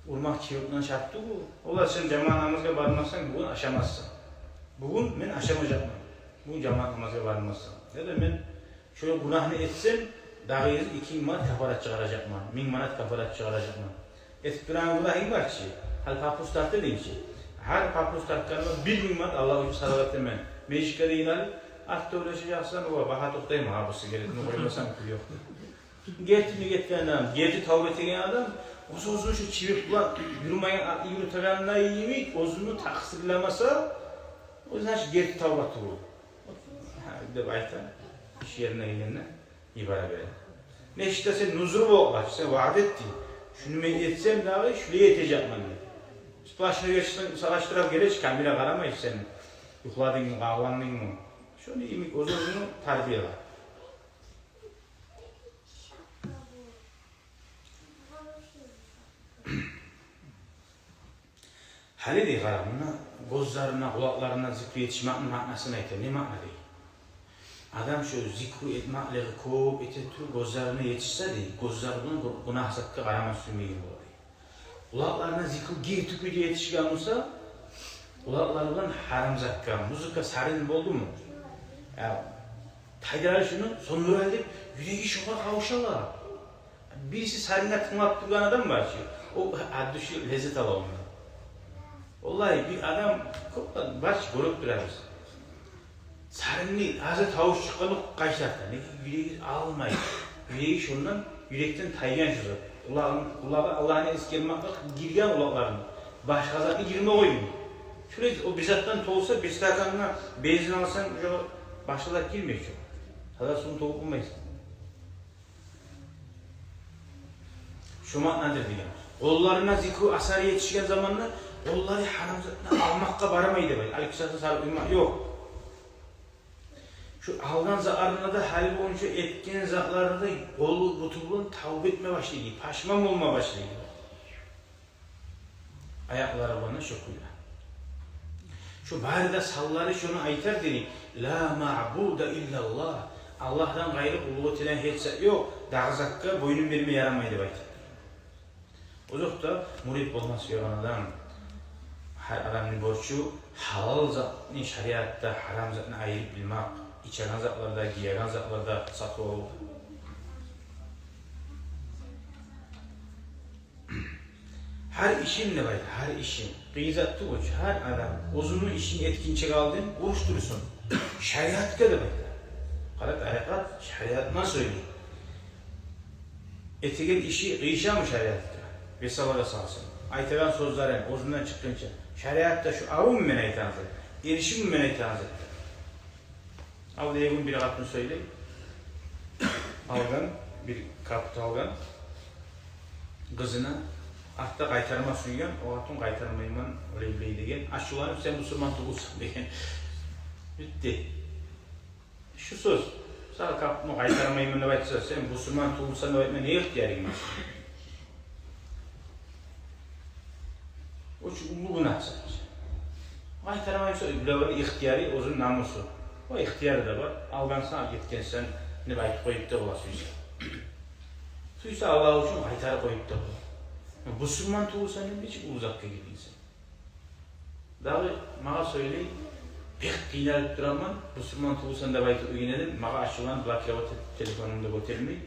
урмакъ чыбыкъ булан шарт тюгюл. Олай сен жамаат намазгъа бармасанг, бугюн ашамассан. Бугюн мен ашамажакъман. Бугюн жамаат намазгъа бармасам. Яда мен Шо гюнагьны этсем, дагъы эки минг манат кафарат чыгъаражакъман, минг манат кафарат чыгъаражакъман. Этип турагъан гюнагьынг бар чы, гьали папюс тарта дейим чи. Гьар папюс тартгъанымда бир минг манат Аллагь учун садагъа этемен. Межитге де йыйналып, артда ойлашажакъсан, о багьа токътаймы, гьа, бу сигаретни къоймасам кюй ёкъ. Гертини гетген адам, герти тавба этеген адам, оьз-оьзюн шу чыбыкъ булан юрюмейген атны юрютегенде йимик, оьзюню такъсырламаса, о, значит, герти тавба тюгюл. Гьа, деп айта, иш ерине гелгенде ибара бере. Нечик де сен нузур болуп къалчы, сен ваъда этдинг. Шуну мен этсем дагъы, шулай этежекмен деп. Сплошной гечсин, сагъаштырып геле чи, камера къарамай, сен юхладынгмы, къагъыландынгмы? Шону йимик оьз-оьзюню тарбияла. Гьали дей, къара, муна гёзлерине, къулакъларына зикру етишмекни маънасын айта. Не маъна дей? Адам шо зикру этмеклиги кёп эте туруп, гёзлерине етишсе дей, гёзлери булан гю-, гюнагь затгъа къарама сюймейген бола дей. Къулакъларына зикру герти кюйде етишген буса, къулакълары булан гьарам затгъа, музыка, сарин болдуму? Я, тайдыралы шуну, сёндюрели деп, юреги шогъар къавушала. Бириси саринге тынглап тургъан адам бар чы, о от души леззет ала ондан. Валлагь, бир адам кёп бар чы, гёрюп турабыз. Саринни азы тавуш чыкъгъанда къайтарта. Неге? Юреги алмай. Юреги шондан, юрекден тайгъан шу зат. Къулагъын, къулагъы Аллагьны эсгермеклик гирген къулакъларына. Башгъа затны гирме къоймай. Шулай о бир затдан толса, бир стаканына бензин алсанг, уже башгъа зат гирмей чи. Таза сувну тёгюп болмайсан. Шо маънадыр деген. Къолларына зикру асар етишген заманда къоллары гьарам затны алмакъгъа бармай деп айта. Алайгьиссалату вассалам, уйма ёкъ. Шо алгъан затларына да, гьали болгъунча этген затларына да къолу буту булан тавба этме башлай, пашман болма башлай. Аякълары булан да шо кюйде. Шо бары да санлары шону айтар дей: «Ла маъбуда иллаллагь». Аллагьдан къайры къуллукъ этилеген гьеч зат ёкъ, дагъы затгъа бойнун берме ярамай деп айтар. Озокъда, мурид болма сюеген адам, гьар адамны борчу гьалал затны шариатда, гьарам затны айырып билмек, ичеген затларда, гиеген затларда, сатып алывда. Гьар ишин, деп айта, гьар ишин. Къыйын зат тюгюл чю, гьар адам оьзюню ишин этгинче алдын уруш турсун. Шариатгъа, деп айта. Къара, тарикъат шариатны сёйлей. Этеген иши къыйышамы шариатгъа? Весалгъа салсын. Айтагъан сёзлерин оьзюнден чыкъгъынча. Шариатда шу авуму мен айтагъан зат? Эришивмю мен айтагъан зат? Ал, эгюн бир къатын сёйлей. Алгъан, бир капут алгъан. Къызына, артда къайтарма сюйген, о къатын: «Къайтармайман, олай-булай», — деген. Ачувланып: «Сен бусурман тюгюлсен», — деген. Битди. Шу сёз. Сагъа капутну «къайтармайман» деп айтса, сен «бусурман тюгюлсен» деп айтма не ихтиярынг бар? О чу уллу гюнагь сагъа. Къайтармайман десе, булай ихтияры, оьзюню намусу. О ихтияры да бар. Алгъансан, ал, гетгенсен деп айтып къоюп да бола сюйсе. Сюйсе, Аллагь учун къайтарып къоюп да бола. Бусурман тюгюлсен деп нечик уллу затгъа гиргенсен? Дагъы магъа сёйлей: «Бек къыйналып тураман, бусурман тюгюлсен деп айтып уьйренедим, магъа ачувланып блокировать этип, телефонумда гётермей,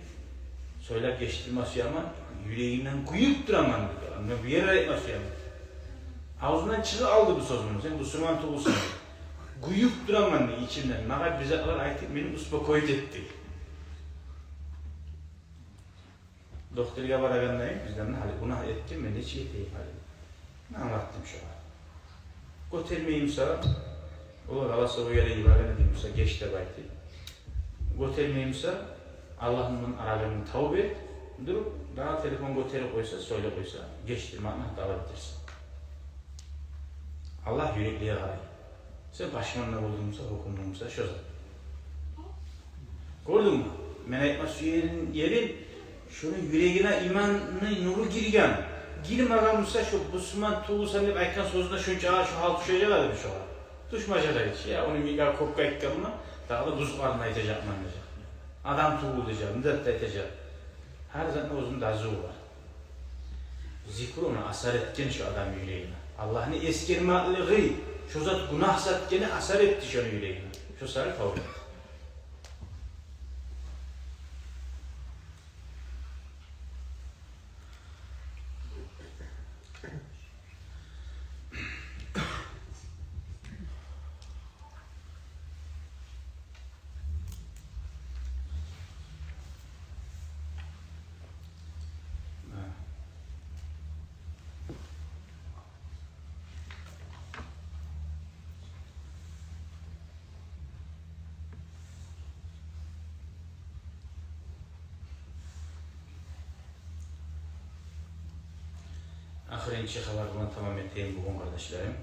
сёйлеп гечдирме сюемен, юрегимден гююп тураман», — деди. «Мен бу ерде айтма сюемен». Авзундан чыгъып алды бу сёз муну: «Сен бусурман тюгюлсен». «Гююп тураман», — деди ичимден. «Магъа бир затлар айтып, мени успокоить этди». Докторгъа барагъанда, бизден: «Гьали гюнагь этдим, мен нечик этейим гьали?» Англатдым шогъар. «Гётермей буса, олар голосовой йибере эди буса, геч деп айтып. Гётермей буса, Аллагьынг булан аралыгъынгны тавба эт. Вдруг дагъы телефон гётерип къойса, сёйлеп къойса, гечдирмекни талап этерсен. Аллагь юреклеге къарай. Сен пашман да болдунг буса, гьёкюндюнг буса, шо зат». Гёрдюнгмю? Мен айтма сюеген ерим, шону юрегине иманны нуру гирген. Гирмеген буса, шо «бусурман тюгюлсен» деп айтгъан сёзюне шончакъы шо гьал тюшежек эди шогъар. Тюшмежек эди чи. Я, ону мен кёпге айтгъанман, дагъы да бузукъларын айтажакъман дежек. Адам тюгюл дежек, не зат да айтажакъ. Гьар затны оьзюню дазусу бар. Зикру ону асар этген шо адамны юрегине. Аллагьны эсгермеклиги, шо зат гюнагь зат экени асар этди шону юрегине. Шо саялы тавба эт. Биринчи хабар булан тамам этейим бугюн, къардашларым.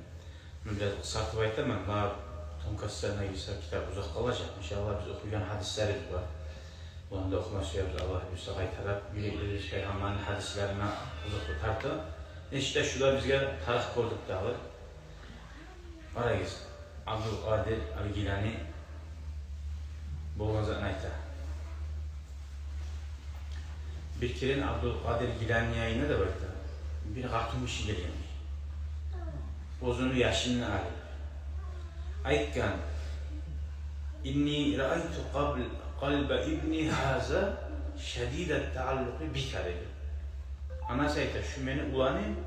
Муну бираз къысгъартып айтаман, ма тонкостьларына гирсе, китап узакъ къалажакъ. Иншаллагь, биз охуйгъан гьадислерибиз бар. Оланы да охума сюебиз, Аллагь буюрса, къайтарып. Юреклерибиз Пайхаммарны гьадислерине узакъ тарта. Нечик де шулар бизге тарыкъ гёрдюк дагъы. Къарагъыз, Абдулкъадир ал-Гилани болгъан затны айта. Бир керен Абдулкъадир Гилани янына да барып, бир къатынгиши гелген. Оьзюню яшын алып, айтгъан: «Инни раайту къабл-, къалба ибни гьаза шадидат тааллукъи бика», — деген. Анасы айта: «Шу мени уланым,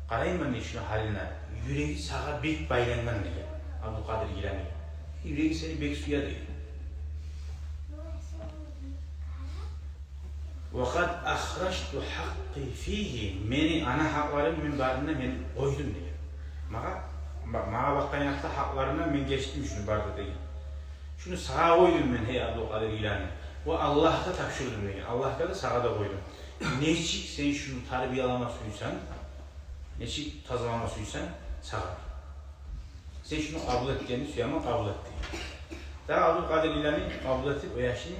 къарайман мен шуну гьалына, юреги сагъа бек байлангъан», — деген Абдулкъадир Гиланиге. «Юреги сени бек сюе», — деген. «Ва къад ахражту гьакъкъи фигьи», мени ана гьакъларым мен барында мен къойдум деген. Магъа, ма-, магъа бакъгъан якъда гьакъларындан мен гечдим шуну барда деген. Шуну сагъа къойдум мен, гьей Абдулкъадир Гилани. Ва Аллагьгъа тапшурдум деген. Аллагьгъа да, сагъа да къойдум. Нечик сен шуну тарбиялама сюйсенг, нечик тазалама сюйсенг, сагъа. Сен шуну къабул этгенни сюемен, къабул эт деген. Дагъы Абдулкъадир Гилани къабул этип, о яшны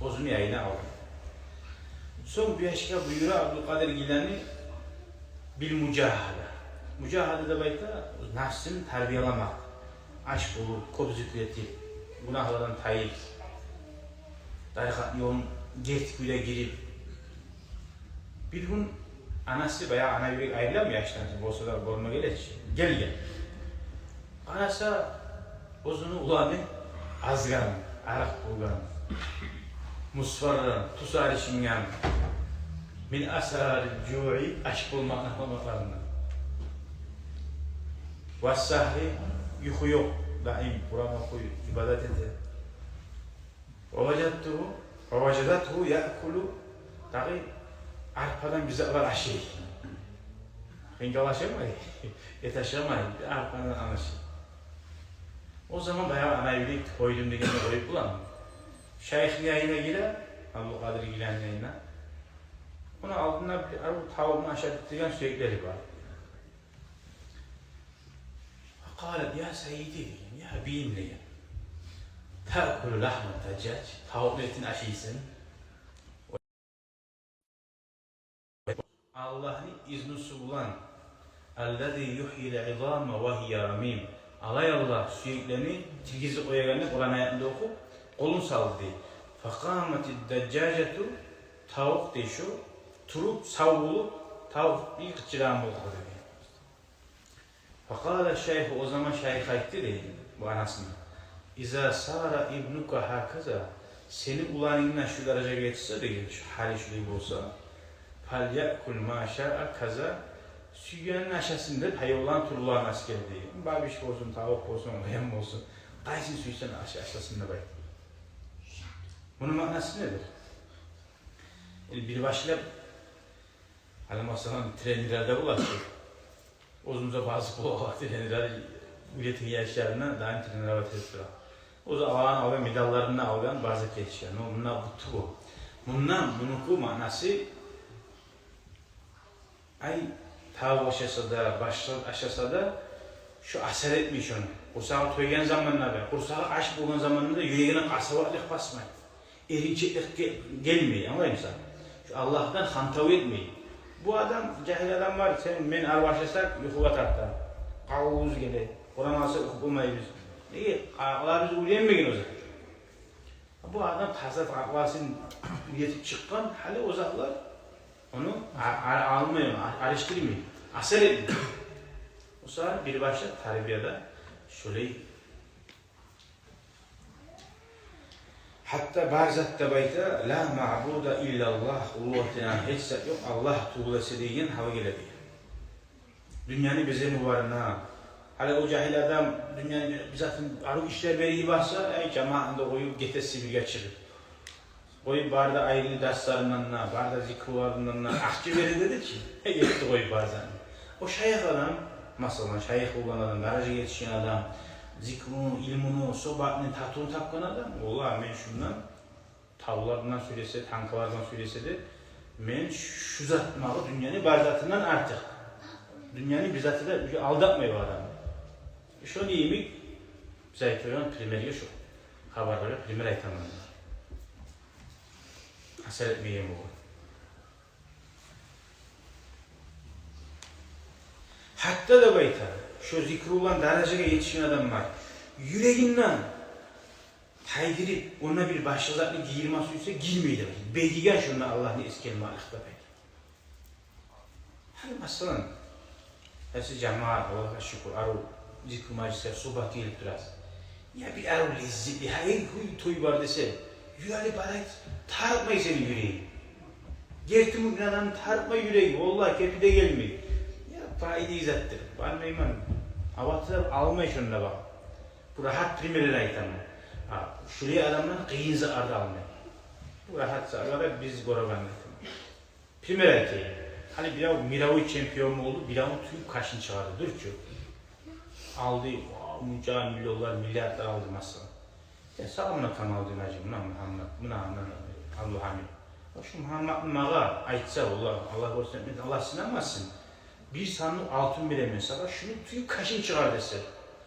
оьзюню янына алды. Сонг бу яшгъа буюра Абдулкъадир Гилани бил мужагьада. Мужагьада деп айта, напсын тарбияламакъ. Аш болуп, кёп зикр этип, гюнагьлардан тайып, тарикъат ёлун герти кюйде гирип. Бир гюн анасы, баягъы ана юрек айрыламы яшдан, болса да болма герек чи, гелген. Къараса, оьзюню уланы азгъан, арыкъ болгъан, мусфарран, тюсю арышынгъан, мин асари жуи, ач болмакъны аламатларындан. Ва сагьри, юху ёкъ, даим Къуран охуй, ибадат эте. Ва важадтугьу, ва важадатгьу яъкулу, дагъы арпадан бир затлар ашай. Къынгал ашамай, эт ашамай, арпадан ашай. О заман баягъы ана юрек къойдум дегенде къоюп боламы? Шайыхны янына гире, Абдулкъадир Гиланини янына. Ону алдында бир арив тавукъну ашатып тургъан сюеклери бар. Факъалат: «Я сайиди, — деген, — я бийим, — деген, — таъкулу лахма дажжаж, тавукъну этин ашайсан?» Аллагьны изнусу булан. «Аллази юхйил изама ва гьия рамим». Алай Аллагь сюеклени тиргизип къоягъанны Къуран аятында охуп, къолун салды дей. «Факъамати дажжажату», тавукъ дей шу, туруп, сав болуп, тавукъ бир къычырагъан болду дей. Факъала шайху, о заман шайых айтды дей бу анасына: «Иза сара ибнука гьаказа, сени уланынгны шу даражагъа етсе, — деген, — шу гьали шулай болса, фальяъкул ма шаа каза, сюйгенин ашасын», — деп, гьайванланы тюрлерин эсгерди. Бабиш болсун, тавукъ болсун, къоян болсун, къайсын сюйсе аша-, ашасын деп айтды. Муну маънасы недир? Э, бир башлап, гьали масала, тренерлер де бола чы. Оьзюбюзге базып бола, тренерлер уьйретген яшларына, даим тренировать этип тура. Оьзю алагъан, алагъан медалларын да алагъан, базып етишген. Но мунда бу тюгюл. Мунда мунуку маънасы, ай, тавукъ ашаса да, башгъа ашаса да, шу асар этмей шону. Къурсагъы тойгъан заманда да, къурсагъы ач болгъан заманда да юрегине къасаватлыкъ басмай. Эринчеклик ге-, гелмей, англаймысан? Шу Аллагьдан хантав этмей. Бу адам, жагьил адам бар, сен, мен арив ашасакъ, юхугъа тарта. Къавувубуз геле. Къуран алсакъ, охуп болмайбыз. Неге? Къакъыларыбыз уьйренмеген о затгъа. Бу адам таза къакъыласын уьйретип чыкъгъан, гьали о затлар ону а-, а-, алмай, а-, алышдырмай, асар этмей. О саялы бир башлап тарбия да шолай. Гьатта бар зат да, деп айта, «Ла маъбуда иллаллагь», уллу атына гьеч зат ёкъ, Аллагь тюгюл эсе деген гьалгъа геле деген. Дюньяны безенивлерине, гьали о жагьил адам дюньяны бир затын, арив ишлер берип барса, ай, жамаатны да къоюп, гете Сибирьге чыгъып. Къоюп бары да айры дарсларындан да, бары да зикруларындан да, акъча бере деди чи, гетди къоюп бар затын. О шайых адам, масала, шайых болгъан адам, даражагъа етишген адам, зикруну, илмуну, согьбатны татывун тапгъан адам, валлагь, мен шундан, тавлардан сюйресе, танкалардан сюйресе де, мен шу зат магъа дюньяны бар затындан артыкъ. Дюньяны бир заты да уже алдатмай бу адамны. Шону йимик биз айтагъан примерге, шо хабарлагъа пример айтаман. Асар этмеген болгъан. Гьатта деп айта, шо зикруллагьны даражагъа етишген адам бар. Юрегинден тайдырып, онда бир башгъа затны гийирме сюйсе, гийирмей деп айта. Бегиген шонда Аллагьны эсгермеклик деп айта. Гьали масала, гьасил жамаат, Аллагьгъа шюкюр, арив зикру мажлислеге, сухбатгъа гелип турасыз. Я бир арив леззетли, гьа, эй, гьуй, той бар десе, юрегинг барай, тарыкъмай сени юрегинг. Герти муъмин адамны тарыкъмай юреги, валлагь, кепи де гелмей. Я пайдалы затдыр, бармайман. Аватсыз алмай шонда бар. Бу рагьат примерлер айтаман. Гьа, шулай адамлар къыйын затлар да алмай. Бу рагьат затлар биз гёреген айтаман. Пример айтайым. Гьали бирев мировой чемпион болду, биревню тюйюп кашын чыгъарды, дюр чю. Алды, о, мунча миллионлар, миллиардлар алды масала. Я сагъа муна Камалдин гьажи, муна Мугьаммат, муна, муна Абдулгьамит. О, шу Мугьамматны магъа айтса, валлагь, Аллагь гёрсетмесин, Аллагь сынамасын. Бир сандыкъ алтын беремен сагъа, шуну тюйюп кашын чыгъар десе.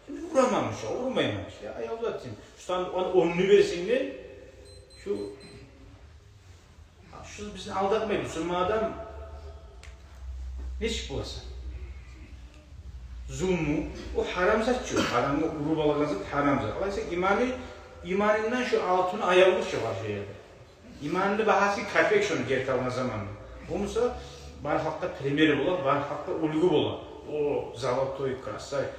Мен ураманман шу, урмайман шу. Я, аяв затым. Шу сандыкъны онну берсенг де, шу Шу бизин алдатмай, бусурман адам нечик боласан? Зулму, о гьарам зат чы, адамгъа уруп алагъан зат гьарам зат. Алай эсе иманы, иманындан шу алтын аявлу чыгъар шу ерде. Иманны багьасы капек шону герти алгъан заманда. Болмаса, бар халкъгъа пример бола, бар халкъгъа уьлгю бола. О, золотой, красавец,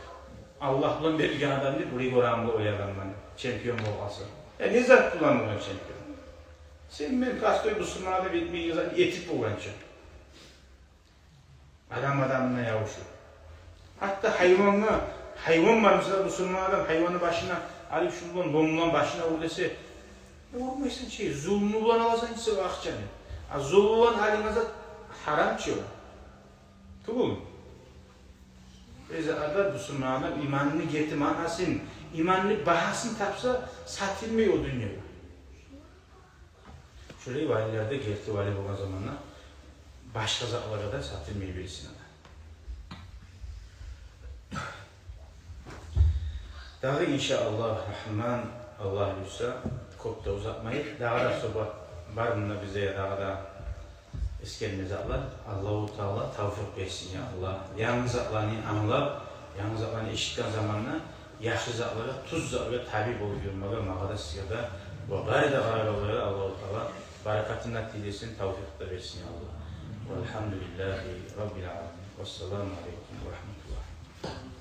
Аллагь булан берилген адам деп, булай гёрем бу оьлген адамдан, чемпион болгъан сонг. Я не зат булан болгъан чемпион? Сен мен простой бусурман адам этмейген затны этип болгъанча. Адам адамына ябушуп. Гьатта гьайвангъа, гьайван бар, масала, бусурман адам гьайванны башына алып, шундан лом булан башына ур десе, урмайсан чы, зулму булан аласан чы сен о акъчаны. А зулму булан алынгъан зат гьарам чы о. Тюгюлмю? Эзе адам, бусурман адам иманны герти маънасын, иманны багьасын тапса, сатылмай о дюньяда. Шолай валилер де герти вали болгъан заманда башгъа затлагъа да сатылмай берсин адам. Дагъы, иншааллагь рагьман, Аллагь буюрса, кёп де узатмайыкъ. Дагъы да сухбат бар мунда бизде, дагъы да эсгерме затлар. Аллагьу Таала тавфикъ берсин, я Аллагь. Янгы затланы англап, янгы затланы эшитген заманда яхшы затлагъа, тюз затлагъа таби болуп юрюмеге магъа да, сизге де ва бары да къарагъанлагъа Аллагьу Таала баракатын да тийдирсин, тавфикъ да берсин, я Аллагь. Валгьамдулиллагьи раббил аламин. Вассаламу алейкум ва рагьматуллагь.